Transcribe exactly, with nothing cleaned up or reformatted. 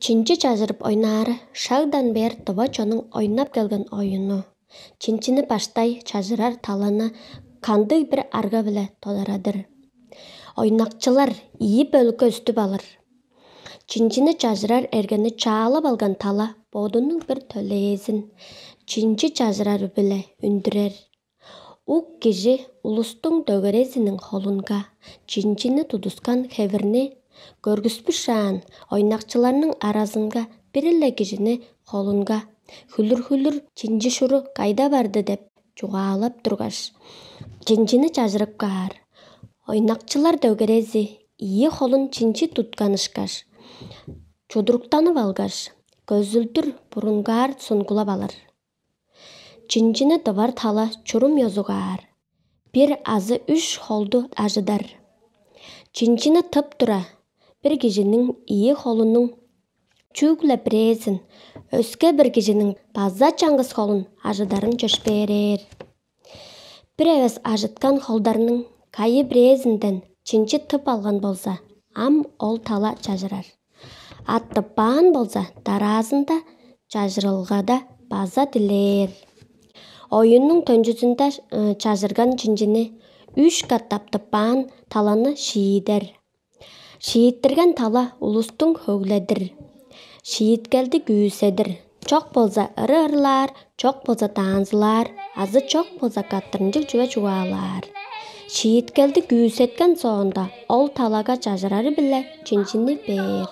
Чинчи чажырып ойнаары шагдан бээр дыва чонуң ойнап келген оюну. Чинчини баштай чажырар таланы кандыг-бир арга-биле тодарадыр. Ойнакчылар ийи бөлүкке үстүп алыр. Чинчини чажырар эргени чаалап алган тала бодунуң бир төлээзин чинчи чажырары-биле үндүрер. Ук кижи улустуң дөгерезиниң холунга чинчини тудускан хевирни көргүспүшаан, ойнакчыларның аразынга бир-ле кижини холунга: «Хүлүр-хүлүр, чинчи шуру кайда барды?» — деп чугаалап тургаш, чинчини чажырып каар. Ойнакчылар дөгерези ийи холун чинчи тутканышкаш, чудуруктанып алгаш, көзүлдүр бурунгаар сунгулап алыр. Чинчини дывар тала чурум ёзугаар, бир азы үш холду ажыдар. Чинчини тып тура, бир кижиниң ийи холунуң чүгле бирээзин, өске бир кижиниң база чаңгыс холун ажыдарын чөпшээрээр. Бир эвес ажыткан холдарның кайы-бирээзинден чинчи тып алган болза, ам ол тала чажырар. А тыппаан болза, дараазында чажырылгада база дилээр. Оюннуң төнчүзүнде чажырган чинчини үш катап тыппаан таланы шиидер. Шииттирген тала улустуң хөгледир. Шииткелди күүседир. Чок болза ыры ырлаар, чок болза таанзылаар, азы чок болза каттырынчыг чүве чугаалаар. Шииткелди күүсеткен соонда, ол талага чажырары-биле чинчини бээр.